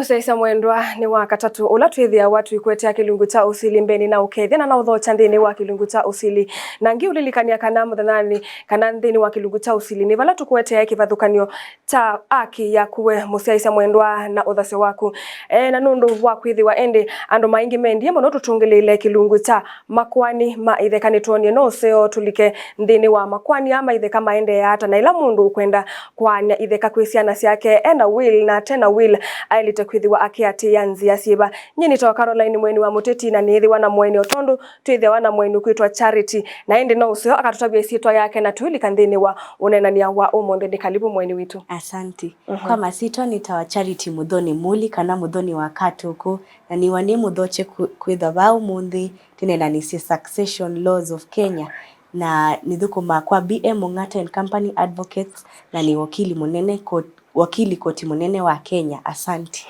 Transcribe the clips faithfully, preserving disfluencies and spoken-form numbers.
Mũsyaĩĩsya mwendwa, nĩ wa katatũ ũla twĩthĩawa tũikwetea kĩlungu kya ũsili mbeenĩ na ũkethya na na ũthokya nthĩnĩ wa kĩlungu kya ũsili. Na ngiũlilikany'a kana mũthenyanĩ kana nthĩnĩ wa kĩlungu kya ũsili nĩ vala tũkũetea kĩvathũkany'o kya aki yaku we mũsyaĩĩsya mwendwa na ũthasyo waku. E, na nũndũ wa kwĩthĩwa ĩndĩ andũ maingĩ mendie mũno tũtũngĩlĩĩle kĩlungu kya makoani ma itheka, nĩtwonie no ũseo tũlike nthĩnĩ wa makoani aa ma itheka maendeea ata, na ĩla mũndũ ũkwenda kũaany'a itheka kwĩ syana syake ena will, na tena will aĩlĩte kwĩthĩwa akĩatĩĩa nzĩa syĩva. Nyie nĩtawa Caroline Mweni wa Mũteti, na nĩĩthĩwa na mũeni o tondũ twĩthĩawa na mũeni ũkwĩtwa Charity, na ĩndĩ no ũseo akatũtavya ĩsyĩtwa yake na tũilika nthĩnĩ wa ũneenany'a wa ũmũnthĩ. Nĩ kalivu mũeni witũ. Asanti. Mhm. Kwa masyĩtwa nĩtawa Charity Mũthoni Muli, kana Mũthoni wa Katũkũ, na nĩwa nĩ mũthokye kwĩthwa vaa ũmũnthĩ tũneenanĩsye Succession Laws of Kenya, na nĩthũkũmaa kwa B M Mung'ata and Company Advocates, na nĩ wakili mũnene ko-, wakili koti mũnene wa Kenya. Asanti.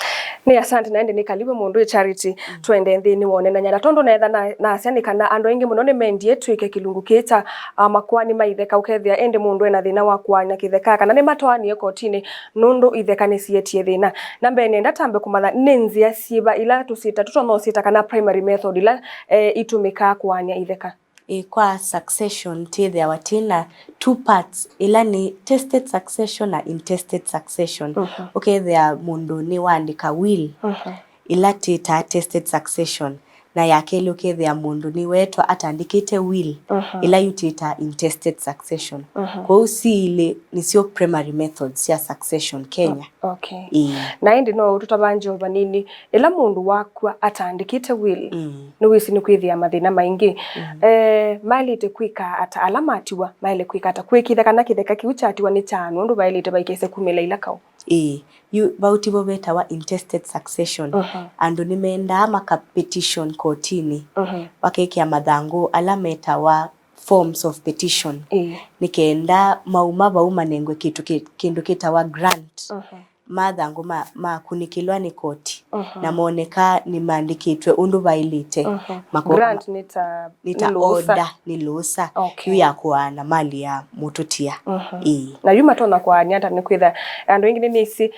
Nĩ asanti, na ĩndĩ nĩ kalivu mũndũ ĩ Charity, mm, twende nthĩnĩ wa ũneenany'a. Na tondũ neetha na, nasya nĩ kana andũ aingĩ mũno nĩmendie twĩke kĩlungu kĩĩ kya, ah, makoani ma itheka, ũkethĩa ĩndĩ mũndũ ena thĩna wa kũaany'a kĩtheka, kana nĩmatwaanie kotinĩ nũndũ itheka nĩsiĩtie thĩna. Na mbee nenda tambe kũmanya nĩ nzĩa syĩva ila tũsyĩta, tũtonya ũsyĩta kana primary method ila, eh, itũmĩkaa kũaany'a itheka. Ĩ, kwa succession twĩthĩawa twĩ na two parts, ĩla nĩ tested succession na intested succession. Mhm. Ũkethĩa mũndũ nĩwaandĩka will, mhm, ĩla twĩtaa tested succession, na ya kelĩ ũkethĩa mũndũ nĩweetwa atandĩkĩte will, mhm, ĩla yu twĩtaa intested succession. Mhm. Kwoou si ilĩ nĩsyo primary methods sya succession Kenya. Okay. Ĩĩ. Na ĩndĩ no ũtũtavange o vanini, ĩla mũndũ wakw'a atandĩkĩte will, mm, nĩwĩsĩ nĩkwĩthĩa mathĩna maingĩ. Mm. Eh, maĩlĩte kwĩka ata ala matiwa? Maĩle kwĩka ata kwĩkĩĩthya kana kĩtheka kĩu kyatiwa nĩ kya nũndũ vaĩlĩte vaikese kumĩla ila kaũ? Ĩĩ, yu vau tivo vetawa intested succession. Mhm. Andũ nĩmendaa maka petition kotinĩ, mhm, makekĩa mathangũ ala metawa forms of petition. Ĩĩ. Nĩ kenda mauma vau manengwe kĩtu kĩ-, kĩndũ kĩtawa grant. Mhm. Mathangũ ma, makunĩkĩlwa nĩ koti, mhm, na moneka nĩmaandĩkĩtwe ũndũ vaĩlĩte. Mhm. Makoka grant nĩ ta, nĩ ta nĩ lũũsa. Order, nĩ lũũsa. Okay. Yu ya kũaana mali ya mũtũtia. Mhm. Ĩĩ. Na yu matonya kũaany'a ata? Nĩkwĩtha andũ aingĩ nĩmĩsĩ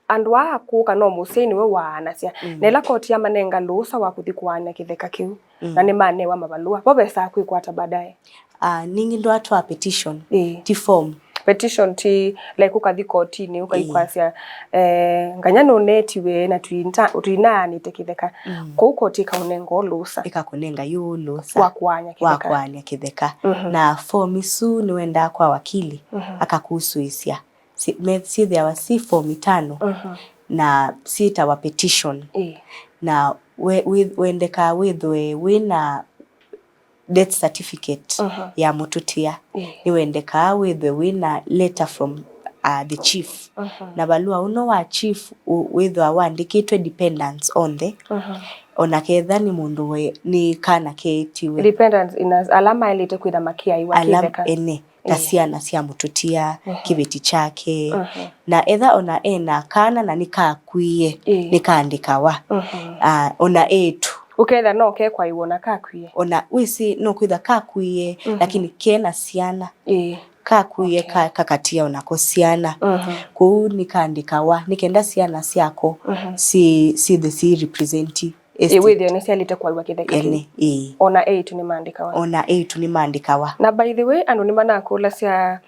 andũ aa akũũ kana o mũsyai nĩwe waanasya. Mm. Na ĩla koti yamanenga lũũsa wa kũthi kũaany'a kĩtheka kĩu, mm, na nĩmanewa mavalũa, vo vesaa kwĩkwata baadaye. Ah, ningĩ ndwatwaa petition, ĩĩ, ti form. Petition ti, like, ũkathi kotinĩ, ũkaikwasya, ĩĩ, eh, nganya nũnetiwe na tuina-, tuinaanĩte kĩtheka. Mm. Kũu koti ĩkaũnenga o lũũsa. Ĩkakũnenga yu lũũsa wa kũaany'a kĩtheka. Wa kũaany'a kĩtheka. Mhm. Na form isu nĩwendaa kwa wakili, mhm, akakusũĩsya. Si-, me-, syĩthĩawa syĩ form itano, mhm, na syĩtawa petition. Ĩĩ. Na we-, we-, wendekaa wĩthwe wĩ na death certificate, mhm, ya mũtũtia. Ĩĩ. Nĩwendekaa wĩthwe wĩ na letter from, uh, the chief. Mhm. Na valũa ũno wa chief ũ-, wĩthwa wandĩkĩtwe dependents onthe. Mhm. Ona ketha nĩ mũndũ we, nĩ kana keetiwe. Dependents in as-, ala maĩlĩte kwĩtha makĩaiwa kĩtheka. Ala ene ta, ĩĩ, syana sya mũtũtia, mhm, kĩveti kyake. Mhm. Na etha ona ena kana na nĩkakwie, ĩĩ, nĩkaandĩkawa. Mhm. Ah, ona eĩtu. Ũketha no kekwaiwa ona kakwie. Ona wĩsĩ no kwĩtha kakwie, mhm, lakini kena syana. Ĩĩ. Kakwie, okay, ka-, kakatia onako syana. Mhm. Kũu nĩkaandĩkawa nĩ kenda syana syako, mhm, si-, syĩthwe si represent estate. Ĩ, wĩthĩe nĩsyaĩlĩte kũaiwa kĩtheka kĩu. Ene, ĩĩ. Ona eĩtu nĩmaandĩkawa. Ona eĩtu nĩmaandĩkawa. Na by the way, andũ nĩmanakũlasya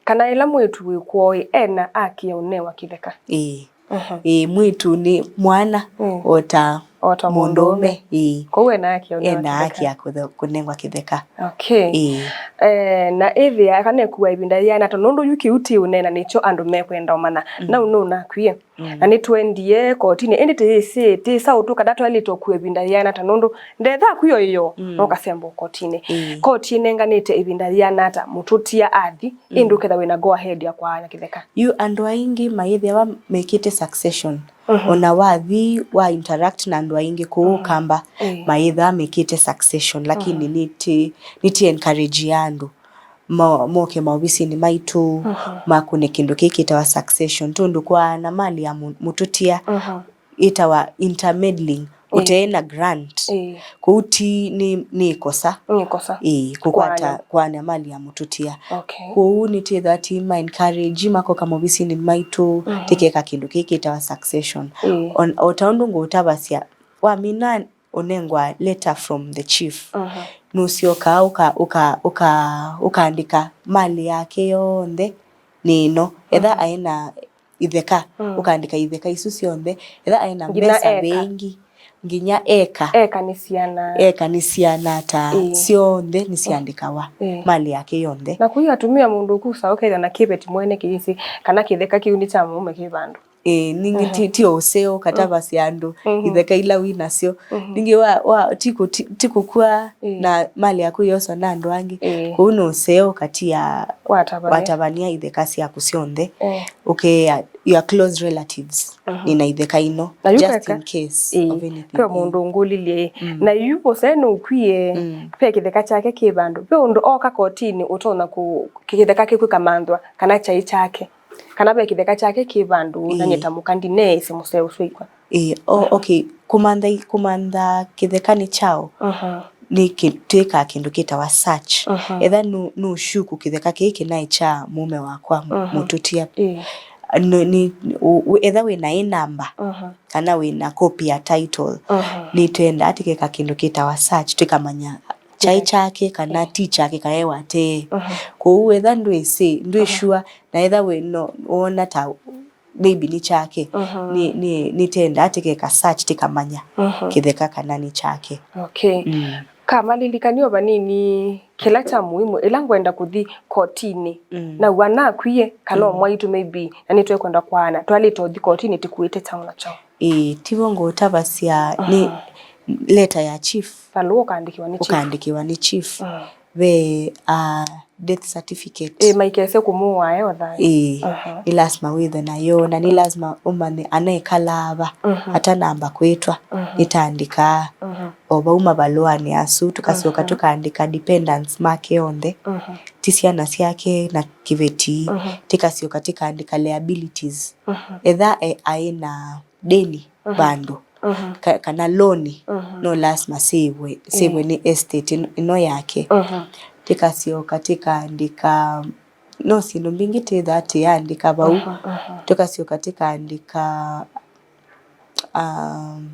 kana ĩla mwĩĩtu wĩ kwoo ena haki ya ũnewa kĩtheka. Ĩĩ. Mhm. Ĩĩ, mwĩĩtu nĩ mwana, mm, o ta, o ta mũndũũme, mũndũũme. Ĩĩ. Kwoou ena haki ya ũnewa kĩtheka. Ena haki ya kũthe-, kũnengwa kĩtheka. Okay. Ĩĩ. Eh, na ĩthĩa kana ĩkua ĩvinda yĩana ata, nũndũ yu kĩu ti ũneena nĩkyo andũ mekwenda ũmanya. Mm. Nau nũnakwie. Mm. Na nĩtwendie kotinĩ, ĩndĩ tĩyĩsĩ, tĩsa ũtũ kana twaĩlĩte ũkua ĩvinda yĩana ata, nũndũ ndetha kwio ĩyo, mm, no kasembo kotinĩ. Ĩĩ. Koti ĩnenganĩte ĩvinda yĩana ata mũtũtia athi, mm, ĩndĩ ũketha wĩna go ahead ya kwaana kĩtheka? Yu andũ aingĩ mayĩthĩawa mekĩte succession. Mhm. Ona wathi wa interact na andũ aingĩ kũu, mm, Kamba, ĩĩ, mayĩthĩawa mekĩte succession, lakini, mhm, nĩti, nĩti encourage ya andũ mo-, moke maovisinĩ maitũ, mhm, makũne kĩndũ kĩĩ kĩtawa succession, tondũ kwaana mali ya mũ-, mũtũtia, mhm, ĩtawa intermeddling ũtee na grant. Ĩĩ. Kũu ti nĩ, nĩ ĩkosa. Nĩ ĩkosa. Ĩĩ, kũkwata, kũanĩa mali ya mũtũtia. Okay. Kũu nĩtwĩthwa ti ma encourage makoka movisinĩ maitũ, mhm, tĩkeka kĩndũ kĩĩ kĩtawa succession. Ĩĩ. On, o ta ũndũ ngũtavasya, wamina ũnengwa letter from the chief. Mhm. Nũsyokaa ũka, ũka, ũka, ũkaandĩka mali yake yonthe nĩ ĩno. Etha, mhm, aĩ na itheka, mm, ũkaandĩka itheka isu syonthe. Etha aĩ na mbesa vengi, nginya eka. Eka nĩ siana. Eka nĩ siana ta, ĩĩ, syonthe nĩsyandĩkawa. Ĩĩ. Mali yake yonthe. Na kũi atumĩa mũndũ ũkusa ũkethĩa na kĩveti mwene kĩyĩsĩ kana kĩtheka kĩu nĩ kya mũũme kĩ vandũ. Ĩĩ, ningĩ ti, ti ũseo katavasya andũ, mhm, itheka ila wĩ nasyo. Mhm. Ningĩ wa, wa, ti kũ-, ti, ti kũkua, ĩĩ, na mali yaku yoswa na andũ angĩ. Ĩĩ. Kũu nĩ ũseo kati ya watavania, watavania itheka syaku syonthe. Ĩĩ. Ũkeea your close relatives, mhm, nĩ na itheka ino, na yu just keka, in case, ĩĩ, of anything. Ve mũndũ ũngũlilye, ĩĩ. Mm. Na yu ũsee nũkwie, mm, ve kĩtheka kyake kĩ vandũ. Ve ũndũ oka kotinĩ ũtonya kũ-, kĩtheka kĩkwĩkamanthwa kana kyaĩ kyake. Kana ve kĩtheka kyake kĩ vandũ, ĩĩ, nanyie ta mũka ndineesĩ mũseo ũsu ĩkw'a. Ĩĩ, o, okay, kũmantha, kũmantha kĩtheka nĩ kyaũ, mhm, nĩ kĩ-, twĩkaa kĩndũ kĩtawa search. Mhm. Etha nũ-, nũshuku kĩtheka kĩĩ kĩnaĩ kya mũũme wakwa, mhm, mũtũtia. Ĩĩ. Nĩ, nĩ, ũ-, ũ-, etha wĩ na ĩ namba, mhm, kana wĩ na copy ya title, mhm, nĩtwendaa tĩkeka kĩndũ kĩtawa search, tũkamanya kyaĩ kyake kana ti kyake, kana ewatee. Mhm. Kwoou etha ndwĩsĩ, ndwĩ sure, na etha wĩ no, wona ta maybe nĩ kyake, mhm, nĩ, nĩ, nĩtenda tĩkeka search tĩkamanya, mhm, kĩtheka kana nĩ kyake. Okay. Mm. Kamalilikani o vanini kĩla kya muhimu, ĩla ngwenda kũthi kotinĩ, mm, na wana akwie, kana, mm, o mwaitũ maybe, na nĩtwekwenda kwaana, twalĩte ũthi kotinĩ tĩkuĩte kyaũ na kyaũ? Ĩĩ, tivo ngũtavasya nĩ, mhm, leta ya chief. Valũa ũkaandĩkĩwa nĩ chief. Ũkaandĩkĩwa nĩ chief. Mm. Ve, ah, death certificate. Ĩĩ, maikese kũmũaa e o thayũ. Ĩĩ, mhm, nĩ lasima wĩthwe nayo, na nĩ lasima ũmanye anaekalaa va, mhm, atanamba kwĩtwa, mhm, nĩtaandĩkaa, mhm, o vau mavalũanĩ asu, tũkasyoka, mhm, tũkaandĩka dependents make onthe, mhm, ti syana syake na kĩveti, mhm, tĩkasyoka tĩkaandĩka liabilities. Mhm. Etha e, aĩ na deni, mhm, vandũ, mhm, ka-, kana loni, mhm, no lasima sĩvwe, sĩvwe, ĩĩ, nĩ estate ĩno, ĩno yake. Mhm. Tĩkasyoka tĩkaandĩka, no syĩndũ mbingĩ tĩthaa tĩandĩka vau. Mhm, mhm. Tũkasyoka tĩkaandĩka, um,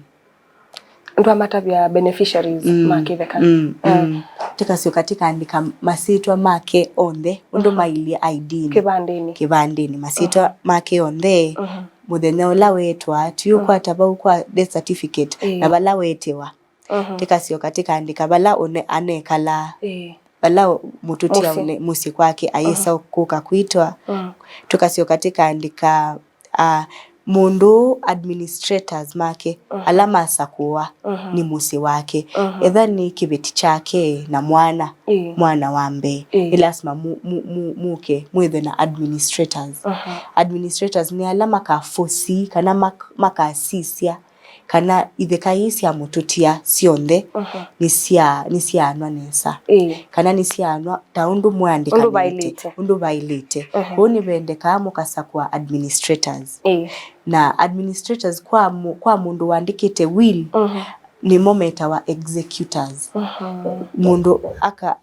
ndwamatavya beneficiaries, mm, ma kĩtheka. Mm, mm. Tĩkasyoka tĩkaandĩka masyĩtwa make onthe, ũndũ, mhm, mailyĩ I D-nĩ. Kĩvandĩnĩ. Kĩvandĩnĩ, masyĩtwa, mhm, make onthe, mhm, mũthenya ũla weetwa, tũyũkwata, mhm, vau kwa death certificate, ĩĩ, na vala wetewa. Mhm. Tĩkasyoka tĩkaandĩka vala ũne-, anekalaa. Ĩĩ. Vala ũ-, mũtũtia mũsyĩ, ũne-, mũsyĩ kwake ayĩsa, mhm, kũka kwĩtwa. Mm. Tũkasyoka tĩkaandĩka, ah, mũndũ, administrators make, mhm, ala masakũwa, mhm, nĩ mũsyĩ wake. Mhm. Etha nĩ kĩveti kyake na mwana, ĩĩ, mwana wa mbee, ĩĩ, nĩ lasima mu-, mu-, mu-, mũke mwĩthwe na administrators. Mhm. Administrators nĩ ala makafosi kana mak-, makasisya kana itheka ii sya mũtũtia syonthe, mhm, nĩsya-, nĩsyaanwa nesa. Ĩĩ. Kana nĩsyaanwa ta ũndũ mwĩandĩkanĩte, ũndũ vaĩlĩte, ũndũ vaĩlĩte. Mhm. Kwoou nĩvendekaa mũkasakũa administrators. Ĩĩ. Na administrators kwa mũ-, kwa mũndũ wandĩkĩte will, mhm, nĩmo metawa executors. Mhm. Mũndũ aka-,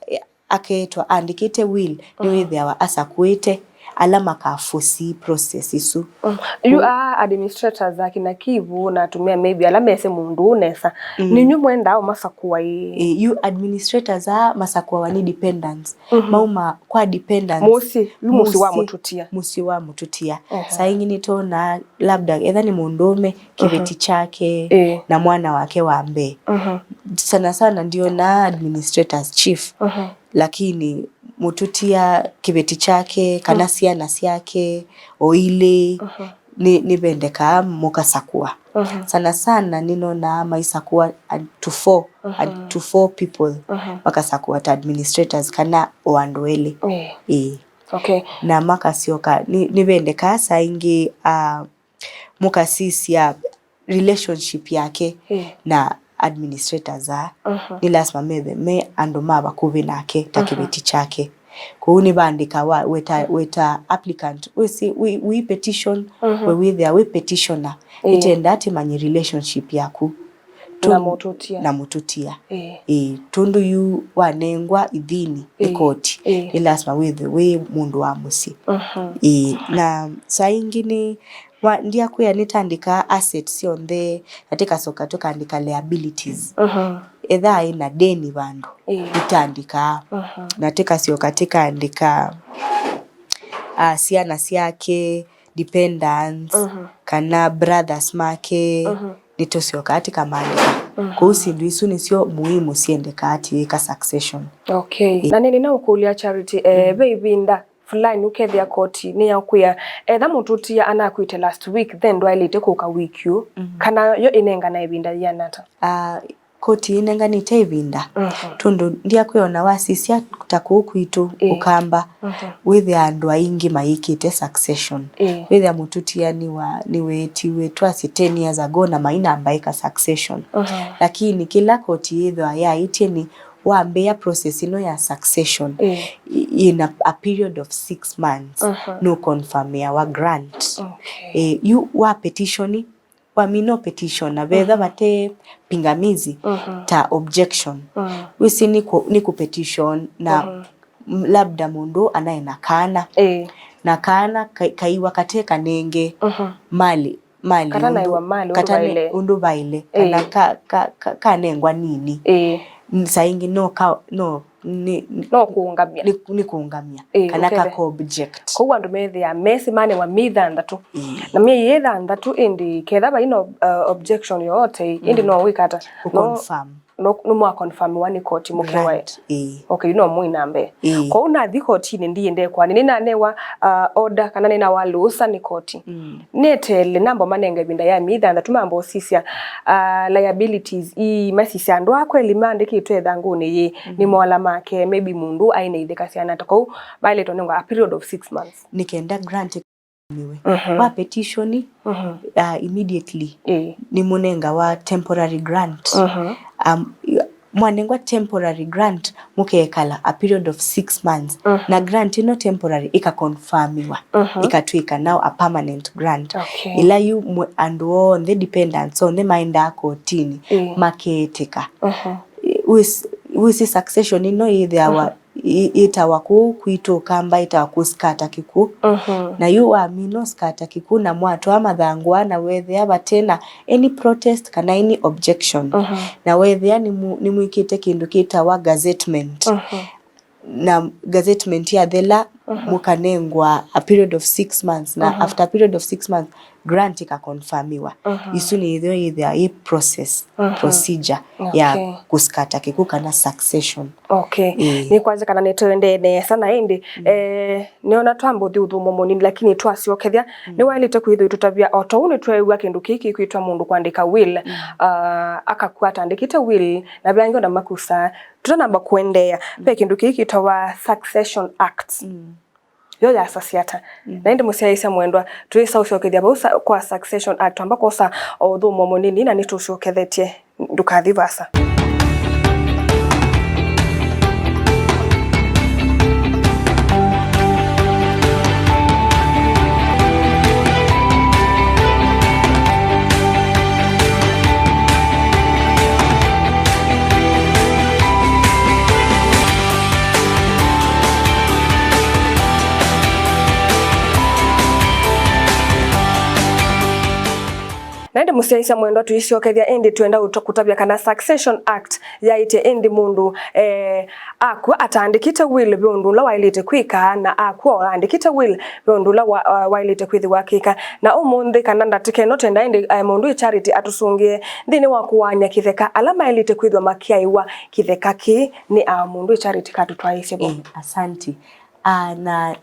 akeetwa andĩkĩte will, mm, nĩwĩthĩawa asakũĩte ala makaforesee process isu. Mm. Yu aa administrators, akina kivu na atumĩa maybe ala mesĩ mũndũ ũũ nesa, mm, nĩnyu mwendaa ũmasakũa ĩĩ? Ĩĩ, yu administrators aa masakũawa nĩ dependents. Mhm. Mauma kwa dependents. Mũsyĩ, yu mũsyĩ wa mũtũtia. Mũsyĩ wa mũtũtia. Ehe. Saa ingĩ nĩtwonaa labda etha nĩ mũndũũme, kĩveti, mhm, kyake, ĩĩ, na mwana wake wa mbee. Mhm. Sana sana ndionaa administrators, chief. Mhm. Lakini mũtũtia, kĩveti kyake, kana, mm, syana syake o ilĩ, mhm, nĩ, nĩvendekaa mũkasakũa. Mhm. Sana sana nĩnonaa maisakũa, uh, to four, uh, mhm, to four people, mhm, makasakũa ta administrators kana o andũ elĩ. Ĩĩ. Ĩĩ. Okay. Na makasyoka, nĩ, nĩvendekaa saa ingĩ, uh, mũkasisya relationship yake, ĩĩ, na administrators aa. Mhm. Nĩ lasima methe me andũ ma vakuvĩ nake, ta, mhm, kĩveti kyake. Kwoou nĩvaandĩkawa, weta, weta applicant, wĩsĩ, wĩ, wĩ petition, mhm, we wĩthĩa wĩ petitioner. Ĩĩ. Nĩtenda tĩmanye relationship yaku. na mũtũtia. Na mũtũtia. Ĩĩ. Ĩĩ, tondũ yu wanengwa ithini nĩ koti, ĩĩ, nĩ lasima wĩthwe wĩ mũndũ wa mũsyĩ. Mhm. Ĩĩ, na saa ingĩ nĩ wa, ndiakwĩa nĩtandĩkaa assets syonthe, na tĩkasoka tũkaandĩka liabilities. Mhm. Ethaa ĩna deni vandũ, ĩĩ, nĩtandĩkaa. Mhm. Na tĩkasyoka tĩkaandĩka, ah, syana syake, dependants, mhm, kana brothers make, mhm, nĩtũsyokaa tĩkamandĩka. Mhm. Kwoou syĩndũ isu nĩsyo muhimu syendekaa tũyĩka succession. Okay. Ĩ- Na nĩnĩ naũkũlya Charity, eh, mm, ve ĩvinda fulani ũkethĩa koti nĩyakwĩa, etha mũtũtia anakwĩte last week, then ndwaĩlĩte kũka week yu, mhm, kana yo ĩnengana ĩvinda yĩana ata? Ah, koti ĩnenganĩte ĩvinda. Mhm. Tondũ ndiakwĩa ona wasisya ta kũu kwitũ, ĩĩ, Ũkamba, mhm, wĩthĩa andũ aingĩ mayĩkĩte succession. Ĩĩ. Wĩthĩa mũtũtia nĩwa, nĩweetiwe twasye ten years ago na mainamba ĩka succession. Mhm. Lakini kĩla koti yĩthwa yaĩtye nĩ wambĩĩa process ĩno ya succession, ĩĩ, i-, in a, a period of six months, mhm, nũconfirmĩawa grant. Okay. Ĩĩ, yu wa petitioni, wamina petition na vetha, mhm, vate pingamizi, mhm, ta objection. Mhm. Wĩsĩ nĩ kũ-, nĩ kũ petition na, mhm, m-, labda mũndũ anaĩ na kana. Ĩĩ. Na kana ka-, kaiwa kate kanenge, mhm, mali, mali kata ũndũ, naiwa mali ũndũ kata nĩ vaĩle, ũndũ vaĩle, ĩĩ, kana ka-, ka-, ka-, kanengwa nini. Ĩĩ. N-, saa ingĩ no ka-, no nĩ, nĩ, no kũũngamya, nĩ, nĩ kũũngamya, ĩĩ, kana ũkethe, kaka object. Kwoou andũ methĩaa mesĩ manewa myei thanthatũ. Ĩĩ. Na myei ĩĩ thanthatũ ĩndĩ ketha vai no, uh, objection yoyote, ĩndĩ, mm, no wĩka ata? No, ũconfirm, no, nĩmwaconfirmiwa nĩ koti mũkewa. Grant, ĩĩ. Okay, no mũinambe. Ĩĩ. Kwoou nathi kotinĩ ndiĩndekwa nĩnanewa, uh, order kana nĩnawa lũũsa nĩ koti. Mm. Neteele namba manenga ĩvinda ya myei thanthatũ mamba ũsisya, ah, liabilities ii, masisya andũ aa kweli maandĩkĩtwe ĩthangũnĩ yĩĩ, mhm, nĩ mola make, maybe mũndũ aĩ na itheka syana ata. Kwoou vaĩlĩtwe nengwa a period of six months. Nĩ kenda grant ĩkamiwe. Mhm. Wa petition, mhm, ah, immediately, ĩĩ, nĩmũnengawa temporary grant. Mhm. Um, mwanengwa temporary grant, mũkeekala a period of six months. Mhm. Na grant ĩno temporary ĩkaconfirmiwa, mhm, ĩkatw'ĩka now a permanent grant. Okay. Ĩla yu mwe-, andũ onthe, dependents onthe maendaa kotinĩ, ĩĩ, makeetĩka. Mhm. Wĩs-, wĩsĩ succession ĩno yĩthĩawa, mhm, ĩ-, ĩtawa kũu kwitũ Ũkamba ĩtawa kũsikata kĩkw'ũ. Mhm. Na yu wamina ũsikata kĩkw'ũ na mwatwaa mathangũ aa na weethĩa vate na any protest kana any objection. Mhm. Na weethĩa nĩmũ-, nĩmwĩkĩte kĩndũ kĩtawa gazettement. Mhm. Na gazettement yathela, mhm, mũkanengwa a period of six months, na, mhm, after a period of six months, grant ĩkaconfirmiwa. Mhm. Isu nĩyo yĩthĩawa yĩ process, mhm, procedure ya, okay, kũsikata kĩkw'ũ kana succession. Okay. Ĩĩ. Nĩkwasya kana nĩtũendee nesa na ĩndĩ, mm, eh, nĩona twamba ũthi ũthũmũo mũnini, lakini twasyokethya, mm, nĩwaĩlĩte kwĩthĩwa ũitũtavya o ta ũu nĩtweew'a kĩndũ kĩĩ kĩkwĩtwa mũndũ kũandĩka will, mm, ah, akakua atandĩkĩte will, na ve angĩ ona makusaa. Tũtanamba kũendeea, mm, ve kĩndũ kĩĩ kĩtawa Succession Act. Mm. Yo yasasya ata? Mm. Na ĩndĩ mũsyaĩĩsya mwendwa, twĩsa ũsyokethya vau sa-, kwa Succession Act, twamba kwosa o ũthũmũo mũnini na nĩtũsyokethetye. Ndũkathi vaasa. Na ĩndĩ mũsyaĩĩsya mwendwa, tũisyokethya ĩndĩ twenda ũta-, kũtavya kana Succession Act yaĩtye ĩndĩ mũndũ, eh, akw'a ataandĩkĩte will ve ũndũ ũla waĩlĩte kwĩka, na akw'a aandĩkĩte will ve ũndũ ũla wa-, wa-, waĩlĩte kwĩthĩwa akĩka. Na ũmũnthĩ kana ndatĩka ĩno twenda ĩndĩ, eh, mũndũ ĩ Charity atũsũngĩe nthĩnĩ wa kũaany'a kĩtheka, ala maĩlĩte kwĩthĩwa makyaĩwa kĩtheka kĩĩ nĩ aa? Mũndũ ĩ Charity katũtwaĩĩsye vo. Eh, asanti. Ah, na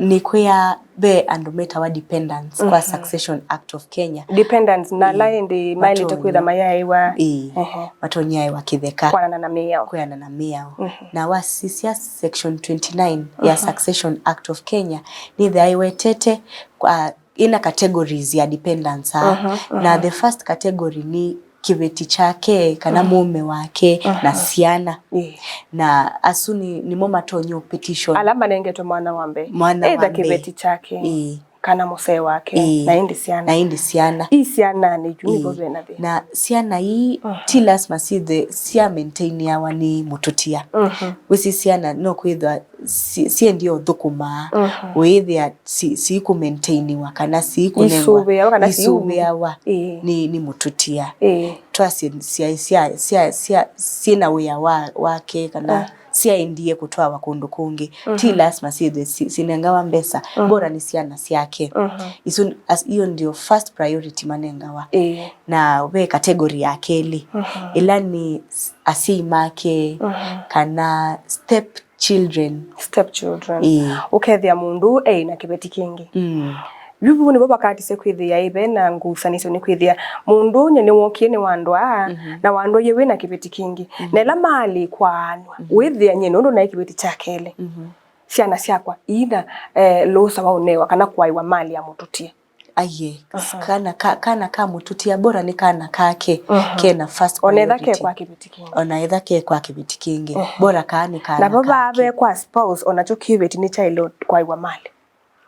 nĩkwĩa ve andũ metawa dependents kwa, mhm, Succession Act of Kenya. Dependents, na ala, ĩĩ, ĩndĩ maĩlĩte kwĩtha mayaĩwa. Ĩĩ, ehe, matonyaĩwa kĩtheka. Kwanana na mĩao. Kwĩanana na mĩao. Mhm. Na wasisya section twenty-nine ya, mhm, Succession Act of Kenya, nĩthĩa ĩwetete kwa, ĩna categories ya dependents aa. Mhm, na, mhm, The first category nĩ kĩveti kyake kana, mhm, mũũme wake, mhm, na syana. Ĩĩ. Na asu nĩ, nĩmo matonya petition. Ala manengetwe mwana wa mbee. Mwana wa mbee. Either kĩveti kyake. Ĩĩ. kana mũsee wake, ĩĩ, na ĩndĩ syana. Na ĩndĩ syana. Ii syana nĩ yu nĩvo, ĩĩ, vena thĩna. Na syana ii, mhm, ti lasima syĩthwe sya maintainiawa nĩ mũtũtia. Mhm. Wĩsĩ syana no kwĩthwa si-, siendie ũthũkũmaa, mhm, ũĩthĩa si-, siikũmaintainiwa kana siikũnengwa, isũvĩawa kana siu-, isũvĩawa, ĩĩ, nĩ, nĩ mũtũtia. Ĩĩ. Twasye sya, sya, sya, sya, syĩna wĩa wa, wake kana, ah, syaendie kũtwawa kũndũ kũngĩ. Mhm. Ti lasima syĩthwe si-, sinengawa mbesa, mhm, bora nĩ syana syake. Mhm. Isu, as-, iyo ndio first priority manengawa. Ĩĩ. Na ve category ya kelĩ, mhm, ĩla nĩ s-, asyai make, mhm, kana step children. Step children. Ĩĩ. Ũkethĩa mũndũ ũũ eĩ na kĩveti kĩngĩ. Mm. Yu vau nĩvo vakatisye kwĩthĩa ĩ ve na ngusanĩsyo, nĩ kwĩthĩa mũndũ ũũ nye nĩwookie nĩwandwaa, mhm, na wandwaie wĩ na kĩveti kĩngĩ. Mhm. Na ĩla maalĩkwaanw'a, mhm, wĩthĩa nye nũndũ naĩ kĩveti kya kelĩ, mhm, syana syakwa iina, eh, lũũsa wa ũnewa kana kũaĩwa mali ya mũtũtia. Aiee, aha, kana ka, kana ka mũtũtia, bora nĩ kana kake, mhm, kena first priority. Ona etha ke kwa kĩveti kĩngĩ. Ona etha ke kwa kĩveti kĩngĩ. Mhm. Bora kaa nĩ kana kake. Navo vaa ve kwa spouse, onakyo kĩveti nĩkyaĩle kwaĩwa mali.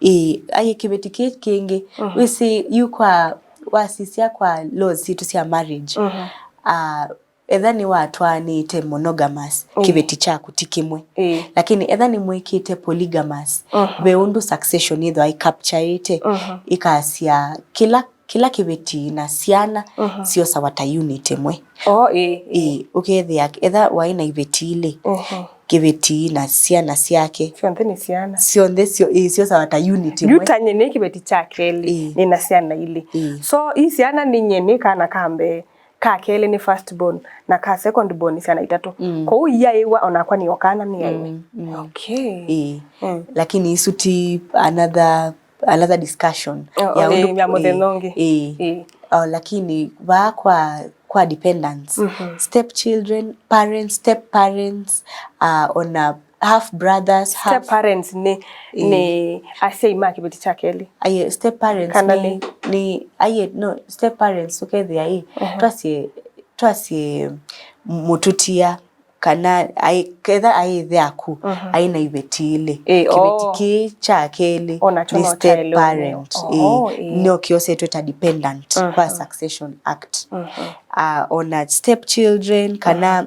Ĩĩ, aiee, kĩveti kĩ kĩngĩ. Mhm. Wĩsĩ yu kwa, wasisya kwa laws sitũ sya marriage. Mhm. Ah, etha nĩwatwaanĩte monogamous, ĩĩ, kĩveti kyaku ti kĩmwe. Ĩĩ. Lakini etha nĩmwĩkĩte polygamous, mhm, ve ũndũ succession yĩthwa ĩcaptureĩte, mhm, ĩkasya kĩla, kĩla kĩveti na syana, mhm, syosawa ta unit ĩmwe. Oh, ĩĩ, ĩĩ. Ĩĩ, ũkethĩa etha waĩ na iveti ilĩ, mhm, kĩveti na syana syake, syonthe nĩ syana. Syonthe syo-, ĩĩ, syosawa ta unit ĩmwe. Yu ta nye nĩ kĩveti kya kelĩ, ĩĩ, nĩ na syana ilĩ. Ĩĩ. So, ii syana nĩ nye nĩ kana ka mbee, ka kelĩ nĩ first born, na ka second born nĩ syana itatũ. Mm. Kwoou iyaĩwa onakwa nĩ o kana nĩyaĩwe. Mm, mm. Okay. Ĩĩ. Mm. Lakini isu ti another, another discussion. Oh, ya ũndũ, ya mũthenya ũngĩ. Ĩĩ. Ĩĩ. Oh, lakini vaa kwa, kwa dependants, mhm, step children, parents, step parents, uh, ona half brothers, half. Step parents nĩ, ĩĩ, nĩ asyai ma kĩveti kya kelĩ. Aiee, step parents kana nĩ, nĩ, aiee, no, step parents ũkethĩa ĩ, mhm, twasye, twasye mũtũtia kana aĩ, ketha aĩ ĩthe aku, mhm, aĩ na iveti ilĩ. Ĩĩ, kĩveti, oh, kĩĩ kya kelĩ onakyo nĩ no step kyaĩle parent. Ũneo. Ĩĩ, oh, ĩĩ, no kyosetwe ta dependent, mhm, kwa Succession Act. Mhm. Ah, ona step children kana, mhm,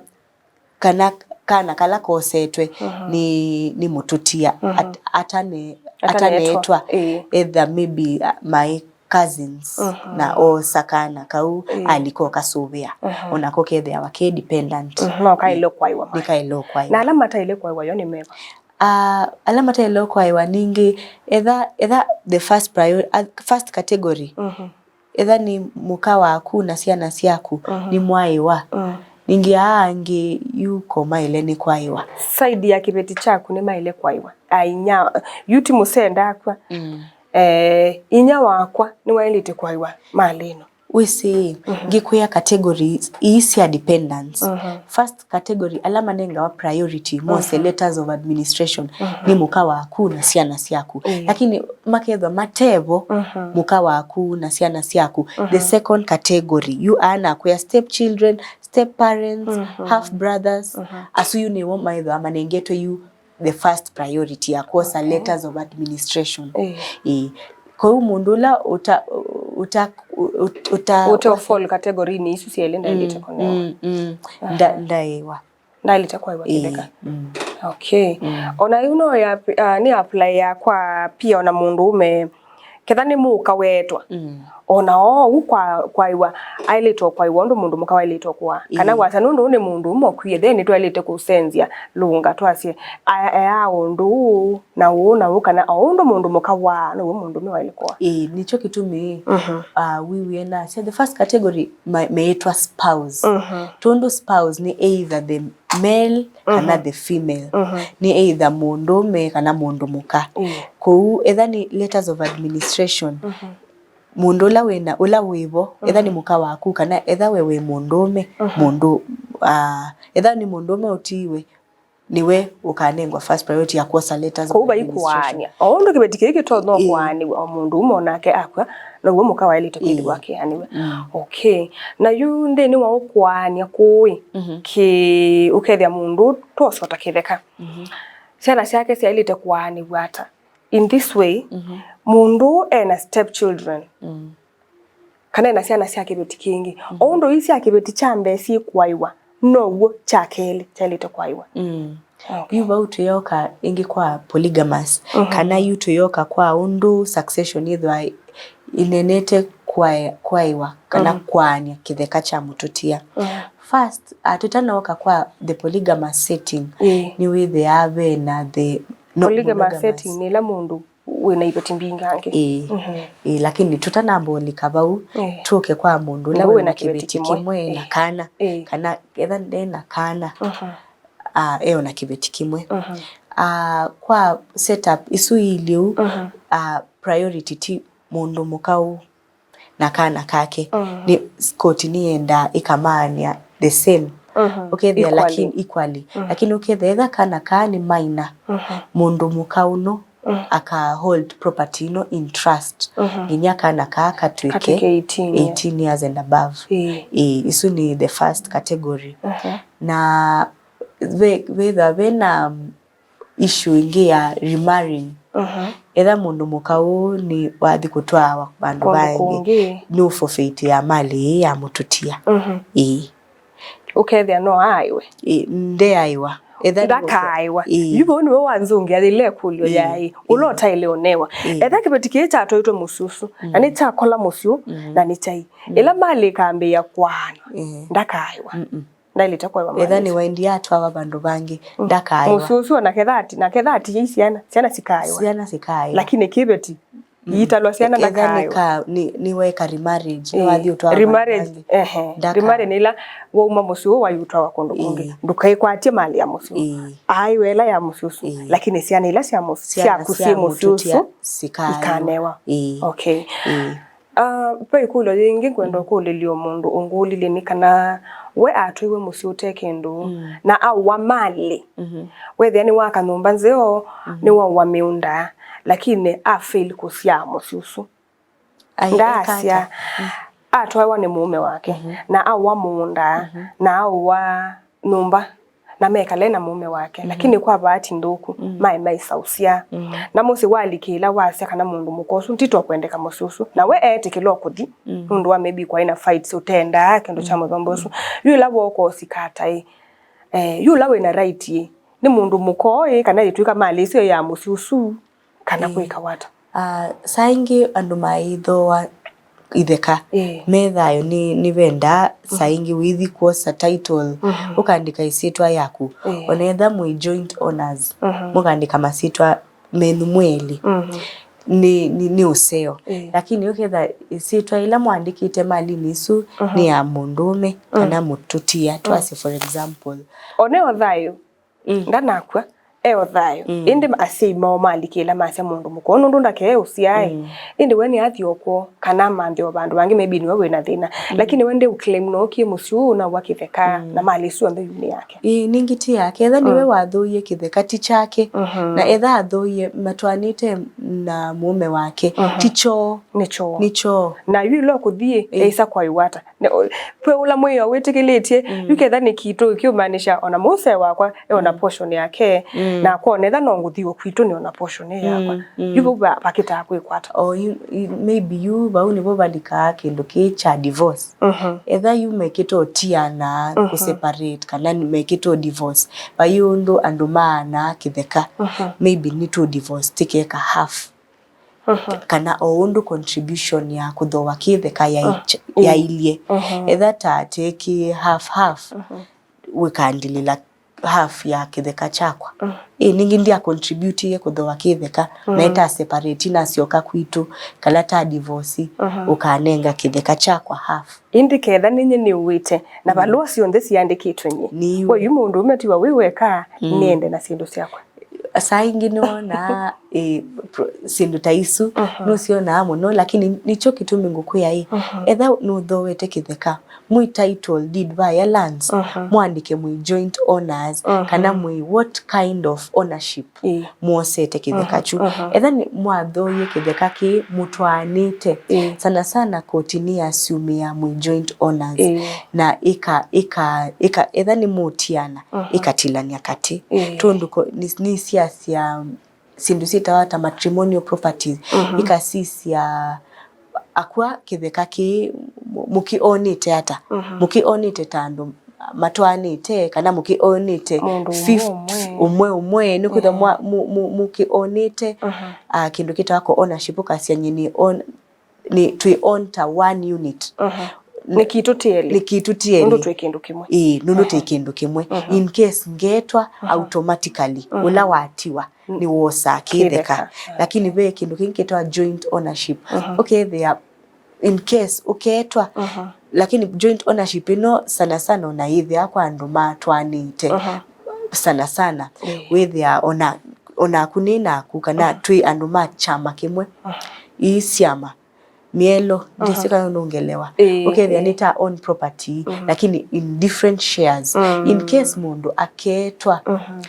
kana kana kala kosetwe, mhm, nĩ, nĩ mũtũtia, mhm, at-, atane-, ataneetwa. Ataneetwa, ĩĩ. Either maybe, uh, my cousins, mhm, na oosa kana kau, ĩĩ, alika ũkasũvĩa. Mhm. Onako kethĩawa ke dependent. Mhm, no kaĩle kwaĩwa. Nĩ kaĩle kwaĩwa. Na ala mataĩle kwaĩwa yo nĩ meva? Ah, ala mataĩle kwaĩwa ningĩ, etha, etha the first prior-, uh, first category, mhm, etha nĩ mũka waku na syana syaku, mhm, nĩmwaĩwa. Mm. Ningĩ aa angĩ yu ko maĩle nĩ kwaĩwa. Side ya kĩveti kyaku nĩmaĩle kwaĩwa. Ainya, yu ti mũsee ndakw'a. Mm. Eh, inya wakwa nĩwaĩlĩte kwaĩwa malĩ ĩno. Wĩsĩ, mhm, ngĩkwĩa categories ii sya dependents. Mhm. First category, ala manengawa priority mose, mhm, letters of administration, mhm, nĩ mũka waku na syana syaku. Ĩĩ. Lakini makethwa matevo, mhm, mũka waku na syana syaku, the, mhm, second category, yu aa nakwĩa step children, step parents, mhm, half brothers, mhm, asu yu nĩwo maethwa manengetwe yu the first priority ya kwosa, okay, letters of administration. Ĩĩ. Ĩĩ. Kwoou mũndũ ũla ũta, ũta, ũta, ũta, ũte fall category-inĩ isu syaĩlĩ ndaĩlĩte, mm, kũnewa. Mm, mm. Nda-, aha, ndaĩwa. Ndaĩlĩte kwaĩwa, ĩĩ, kĩtheka. Mm. Okay. Mm. Ona yu no ya, ah, nĩ apply ya kwa pia ona mũndũũme. Ketha nĩ mũka wetwa. Mm. Ona oou kwa, kwaĩwa, aĩlĩte kwaĩwa ũndũ mũndũ mũka waĩlĩte kũa. Kana, ĩĩ, wasya nũndũ ũũ nĩ mũndũũme ũkwie, then nĩtwaĩlĩte kũsenzya lũnga twasye, aya, aya ũndũ ũũ, na ũũ, na ũũ, kana o ũndũ mũndũ mũka waa, now'o mũndũũme waĩle kũa. Ĩĩ, nĩkyo kĩtumi, mhm, ah, wiwie nasya, the first category ma-, meĩtwa spouse. Mhm. Tondũ spouse nĩ either the male kana, mhm, the female. Mhm. Nĩ either mũndũũme kana mũndũ mũka. Mm. Kwoou, etha nĩ letters of administration, mhm, mũndũ ũla wĩna, ũla wĩvo, etha nĩ, mhm, mũka waku, kana etha we wĩ mũndũũme, mhm, mũndũ, ah, etha nĩ mũndũũme ũtiiwe, nĩwe ũkanengwa first priority ya kwosa letters of administration. Kwoou vaikũaany'a. O ũndũ kĩveti kĩĩ kĩtonya, ĩĩ, kũaanĩw'a, o mũndũũme onake akw'a, now'o mũka waĩlĩte kwĩthĩwa, ĩĩ, akĩanĩw'a. Mm. Okay. Na yu nthĩnĩ wa ũkũaany'a kũũ ĩ, mhm, kĩ-, ũkethĩa mũndũ twosota kĩtheka. Mhm. Syana syake syaĩlĩte kũaanĩw'a ata? In this way, mũndũ ena step children, kana ena syana sya kĩveti kĩngĩ. O ũndũ ii sya kĩveti kya mbee syĩkũaĩwa, now'o kya kelĩ kyaĩlĩte kwaĩwa. Okay. Yu vau tũyoka ĩngĩ kwa polygamous, kana yu tũyoka kwa ũndũ succession yĩthwa ĩnenete kwae-, kwaĩwa kana kwaany'a kĩtheka kya mũtũtia. First, ah, tũtanooka kwa the polygamous setting, nĩwĩthĩaa vena the no-, polygamous setting nĩ ĩla mũndũ wĩna iveti mbingangĩ. Ĩĩ. Ĩĩ, lakini tũtanamba ũlika vau, tũke kwa mũndũ ũla wĩna kĩveti kĩmwe na kana, kana etha ndena kana, ah, eona kĩveti kĩmwe. Ah, kwa setup isu iiliu, ah, priority ti mũndũ mũka ũũ na kana kake. Nĩ koti nĩyendaa ĩkamaanĩa the same. Ũkethĩa lakini equally. Lakini ũkethĩa etha kana kaa nĩ minor, mũndũ mũka ũno aka hold property ĩno in trust nginya kana kaa katw'ĩke eighteen years and above. Ĩĩ, isu nĩ the first category. Na ve-, vethwa vena issue ĩngĩ ya remarrying. Etha mũndũ mũka ũũ nĩ wathi kũtwaawa vandũ vangĩ, nĩ ũforfeit ya mali ĩĩ ya mũtũtia. Ĩĩ. Ũkethĩa no aaĩwe. Ĩĩ, ndeaĩwa. Etha nĩ ndakaaĩwa. Ĩĩ. Yu vau nĩwe wanzũngĩa yĩla ĩkũlyo yaĩ, ũla ũtaĩle ũnewa. Etha kĩveti kĩĩ kyatwaĩtwe mũsyĩ ũsu, na nĩ kyakola mũsyĩ ũũ, na nĩ kyai. Ĩla mali ĩkambĩĩa kwaanwa, ndakaaĩwa. Ndaĩlĩte kwaĩwa mali. Etha nĩ waendie atwawa vandũ vangĩ, ndakaaĩwa. Mũsyĩ ũsu ona ketha ati, na ketha ati yĩ syana, syana sikaaĩwa. Syana sikaaĩwa. Lakini kĩveti, iitalwa syana ndakaaĩwa. Etha nĩ ka-, nĩ, nĩweka remarriage, nĩwathi ũtwawa vandũ vangĩ. Ehe. Remarry nĩ ĩla wauma mũsyĩ ũũ wathi ũtwawa kũndũ kũngĩ. Ndũkaĩkwatye mali ya mũsyĩ ũũ. Aaĩwe ĩla ya mũsyĩ ũsu, lakini syana ila sya mũsyĩ, syaku syĩ mũsyĩ ũsu, ikanewa. Okay. Ah, ve ĩkũlyo yĩngĩ ngwenda ũkũlĩlye o mũndũ ũngũlilye nĩ kana we atwaiwe mũsyĩ ũte kĩndũ, na aũa mali. Wethĩa nĩwaka nyũmba nzeo, nĩwaũa mĩũnda, lakini a fail kũsyaa mũsyĩ ũsu. Ndaasya, atwaĩwa nĩ mũũme wake, na aũa mũũnda, na aũa nyũmba, na mekale na mũũme wake, lakini kwa vaati nthũku, maĩ maisaũsya. Na mũsyĩ walikĩla wasya kana mũndũ mũka ũsu nditwa kwendeka mũsyĩ ũsu, na we eetĩkĩla o kũthi, nũndũ wa maybe kwaĩ na fights, ũtendaa kĩndũ kya mũthemba ũsu. Yu ĩla wooka ũsika ata ĩ, eh, yu ũla wĩna right ĩ, nĩ mũndũ mũka ũũ ĩ, kana yĩtw'ĩka mali ĩsu ya mũsyĩ ũsu, kana kwĩka wata? Ah, saa ingĩ andũ maithooa itheka. Ĩĩ. Me thayũ nĩ, nĩvendaa saa ingĩ wĩthi kwosa title, ũkaandĩka ĩsyĩtwa yaku. Ĩĩ. Ona etha mwĩ joint owners, mũkaandĩka masyĩtwa menyu mwĩ elĩ. Nĩ, nĩ, nĩ ũseo. Ĩĩ. Lakini ũketha ĩsyĩtwa ĩla mwandĩkĩte malinĩ ĩsu nĩ ya mũndũũme kana mũtũtia, twasye for example. One o thayũ. Ndanakw'a, e o thayũ. Ĩndĩ asyai moo malikĩla masya mũndũ mũka ũũ nũndũ ndakee ũsyae. Ĩndĩ we nĩathi o kwoo, kana amanthe o vandũ vangĩ, maybe nĩwe wĩna thĩna. Lakini we ndĩ ũclaim nookie mũsyĩ ũũ na wa kĩtheka, na mali ĩsu yonthe yu nĩ yake. Ĩĩ, ningĩ ti yake. Etha nĩwe wathooie kĩtheka, ti kyake. Na etha athooie matwaanĩte na mũũme wake, ti kyoo. Nĩ kyoo. Nĩ kyoo. Na yu ĩla ũkũthi, eĩsa kwaĩwa ata? Ne-, o-, kwĩ ũla mwĩao wĩtĩkĩlĩtye, yu ketha nĩ kitũ, ĩkĩũmaanisha ona mũsee wakwa e ona portion yake, na akona etha no ngũthi o kwitũ nĩ ona portion ĩ yakwa. Yu vau va-, vakĩtaa kwĩkwata. O yu, yu, maybe yu vau nĩvo valikaa kĩndũ kĩĩ kya divorce. Etha yu mekĩte ũtiana kũ separate kana mekĩte divorce, vai ũndũ andũ maanaa kĩtheka, maybe nĩ tũ divorce tĩkeka half. Kana o ũndũ contribution ya kũthooa kĩtheka yai-, yailyĩ. Etha ta tĩkĩ half half, wĩkandilĩla half ya kĩtheka kyakwa. Ĩ, ningĩ ndia contributie kũthooa kĩtheka, na ĩta separate, nasyoka kwitũ, kana ta divorce, ũkanenga kĩtheka kyakwa half. Ĩndĩ ketha nĩ nyie nĩũĩte, na valũa syonthe siandĩkĩtwe nyie. Nĩwe. We yu mũndũũme tiwa wĩ weka, nĩende na syĩndũ syakwa. Saa ingĩ nĩwonaa, eh, pro-, syĩndũ ta isu, nũsyonaa mũno, lakini nĩkyo kĩtumi ngũkwĩa ĩ, etha nũthooete kĩtheka, mwĩ title deed va ya lands, mwandĩke mwĩ joint owners, kana mwĩ what kind of ownership mwosete kĩtheka kyu. Etha nĩ mwathooie kĩtheka kĩĩ mũtwaanĩte, sana sana koti nĩyasumĩaa mwĩ joint owners, na ĩka, ĩka, ĩka, etha nĩ mũtiana, ĩkatilany'a katĩ. Tondũ ko-, nĩ, nĩsyasya syĩndũ syĩtawa ta matrimonial properties, mhm, ikasisya akw'a kĩtheka kĩĩ mũ-, mũkĩonĩte ata? Mhm. Mũkĩonĩte ta andũ matwaanĩte, kana mũkĩonĩte mũndũ ũmwe fifth ũmwe? Ũmwe ũmwe, nĩkwĩthwa, eh, mwa-, mũ-, mũ-, mũkĩonĩte, mhm, ah, kĩndũ kĩtawa co-ownership, ũkasya nyie nĩ own-, nĩ twĩ own ta one unit. Mhm. Nĩ kitũ ti elĩ. Nĩ kitũ ti elĩ. Nũndũ twĩ kĩndũ kĩmwe. Ĩĩ, nũndũ twĩ, mhm, kĩndũ kĩmwe. Mhm. In case ngetwa, mhm, automatically, mhm, ũla watiwa, mm, nĩwosaa kĩtheka. Kĩtheka. Lakini ve kĩndũ kĩngĩ kĩtawa joint ownership. Mhm. Ũkethĩa in case ũketwa, mhm, lakini joint ownership ĩno sana sana ona yĩthĩa kwa andũ matwaanĩte. Mhm. Sana sana, ĩĩ, wĩthĩa ona, onaku nĩ naku, kana, mhm, twĩ andũ ma kyama kĩmwe. Mhm. Ii syama myelo, mhm, ndĩsĩ kana nũngelewa. Ĩĩ, ũkethĩa, ĩĩ, nĩ ta own property, mhm, lakini in different shares. Mm. In case mũndũ aketwa, mhm,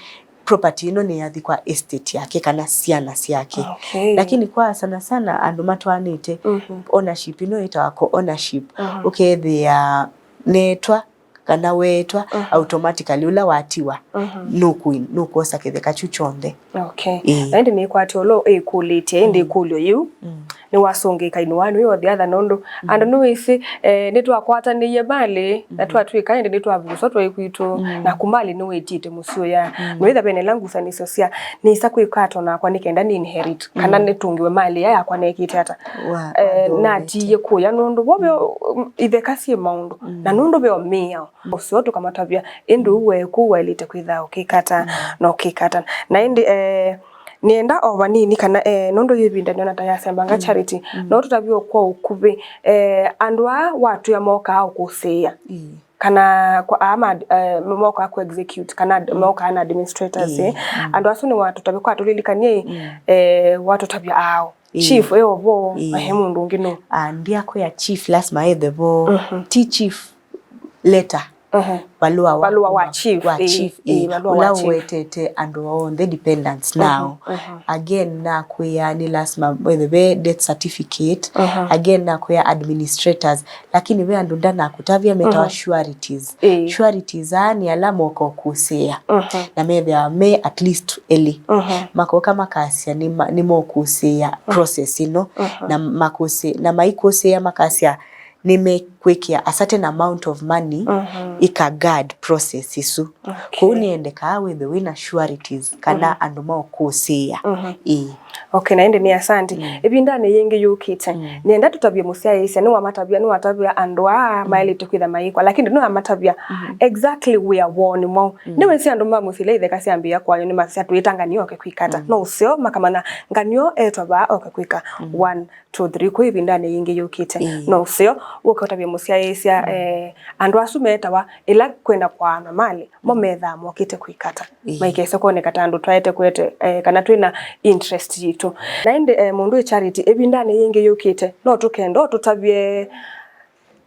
property ĩno nĩyathi kwa estate yake kana syana syake. Okay. Lakini kwa sana sana andũ matwaanĩte, mhm, ownership ĩno ĩtawa co-ownership, mhm, ũkethĩa netwa kana weetwa, mhm, automatically ũla watiwa, mhm, nũkwĩ-, nũkwosa kĩtheka kyu kyonthe. Okay. Ĩĩ. Na ĩndĩ nĩkwatya ũla ĩkũlĩtye, ĩndĩ, mm, ĩkũlyo yĩu, mm, nĩwasũngĩka in one way or the other, nũndũ, mm, andũ nĩwĩsĩ, eh, nĩtwakwatanĩie malĩ, na, mm, twatw'ĩka ĩndĩ nĩtwavuswa twaĩ kwitũ, mm, naku malĩ nĩwĩtĩte mũsyĩ ũya. Mm. Noĩtha vena ila ngusanĩsyo sya nĩsa kwĩka ata onakwa nĩ kenda nĩ inherit, kana, mm, nĩtũngĩwe malĩ ya yakwa nekĩte ata. Wa-, eh, wandũũmĩte. Natiie kũya nũndũ vo veo, mm, itheka syĩ maũndũ, mm, na nũndũ veo mĩao. Ũseo tũkamatavya, ĩndĩ ũu, mm, weeku waĩlĩte kwĩthaa ũkĩkata, mm, na ũkĩkata. Na ĩndĩ, eh, nĩenda o vanini kana, eh, nũndũ yĩ ĩvinda nĩona ta yasembanga, mm, Charity, mm, no tũtavye o kwa ũkuvĩ, eh, andũ aa watwĩa mokaa ũkũsĩĩa. Ĩĩ. Kana kwa, aa ma-, eh, mokaa kũ execute, kana ad-, mm, mokaa na administrators, ĩĩ, eh. Mm. Andũ asu nĩwatũtavya kwa tũlilikanie, mm, eh, watũtavya aao. Ĩĩ. Chief e ovo, ĩĩ, ehe mũndũ ũngĩ nũ? Ah, ndiakwĩa chief lasima ethe vo. Mhm. Ti chief letter. Mhm. Valũa wa, valũa wa kuma chief, wa ĩĩ, chief, ĩĩ, ĩĩ, valũa wa chief. Ũla ũwetete andũ onthe dependents nao. Mhm, mhm. Again, nakwĩa nĩ lasima wethe ve death certificate. Mhm. Again, nakwĩa administrators. Lakini ve andũ ndanakũtavya metawa, mhm, sureties. Ĩĩ. Sureties aa nĩ ala moka ũkũsĩĩa. Mhm. Na methĩawa me at least elĩ. Mhm. Makoka makasya nĩ ma-, nĩmokũsĩĩa, mhm, process ĩno. Mhm. Na makũsĩ-, na maikũsĩĩa makasya nĩmekwĩkĩa a certain amount of money, mhm, ĩka guard process ĩsu. Okay. Kwoou nĩendekaa wĩthwe wĩna sureties kana, mhm, andũ maũkũsĩĩa. Mhm. Ĩĩ. Okay, na ĩndĩ nĩ asante. Mm. Ĩvindanĩ yĩngĩ yũkĩte, mm, nĩenda tũtavye mũsyaĩĩsya, nĩwamatavya, nĩwatavya andũ aa, mm, maĩlĩte kwĩtha mayĩkwa, lakini nĩwamatavya, mm, exactly wĩa woo nĩ mwaũ. Mm. Nĩwĩsĩ andũ ma mũsyĩ ila itheka syambĩĩa kwanywa nĩmasya twĩta nganio oke kwĩkata. Mm. No ũseo makamanya nganio etwa vaa oke kwĩka, mm, one, two, three, kwĩ ĩvindanĩ yĩngĩ yũkĩte. Ĩĩ. No ũseo wũke ũtavye mũsyaĩĩsya, mm, eh, andũ asu metawa ĩla kwenda kwaanwa malĩ, mo, mm, methaa mokĩte kwĩkata. Ĩĩ. Maikese kwoneka ta andũ twaete kwete, eh, kana twĩna interest yitũ. Na ĩndĩ, eh, mũndũ ĩ Charity, ĩvindanĩ yĩngĩ yũkĩte, no tũkenda ũtũtavye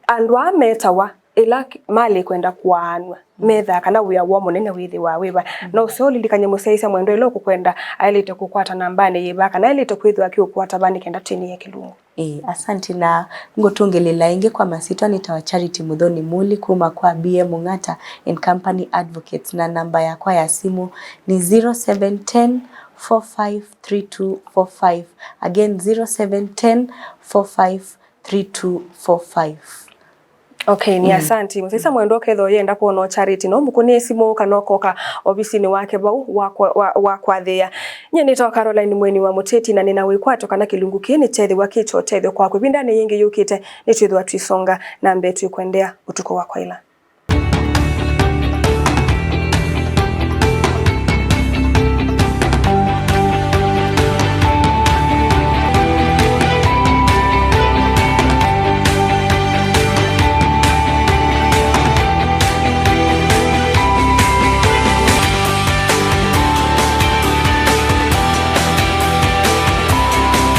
andũ aa metawa ĩla k-, malĩ kwenda kwaanw'a, mm, methaa kana wĩa woo mũnene wĩthĩwa wĩva. Mm. No ũseo ũlilikany'e mũsyaĩĩsya mwendwa ĩla ũkũkwenda aĩlĩte kũkwata nambanĩ yĩva, kana aĩlĩte kwĩthĩwa akĩũkwata va nĩ kenda twĩnĩe kĩlungu. Ĩĩ, asante, na ngũtũngĩlĩla ĩngĩ kwa masyĩtwa nĩtawa Charity Muthoni Muli kuma kwa B M Mung'ata and Company Advocates, na namba yakwa ya simũ nĩ zero seven ten, four five three two four five. Again, zero seven ten, four five three two four five. Okay, nĩ, mm, asante. Mũsyaĩĩsya mwendwa ũkethwa ũyenda kwona Charity, no mũkũnĩe simũ kana ũkoka ovisinĩ wake vau wa kwa-, wa, wa kwathĩĩa. Nyie nĩtawa Caroline Mweni wa Mũteti, na nĩna wĩkwatyo kana kĩlungu kĩĩ nĩkyethĩwa kĩ kya ũtethyo kwaku. Ĩvindanĩ yĩngĩ yũkĩte, nĩtwĩthĩwa twĩsonga na mbee twĩkwendea ũtukũ wa kwaĩla.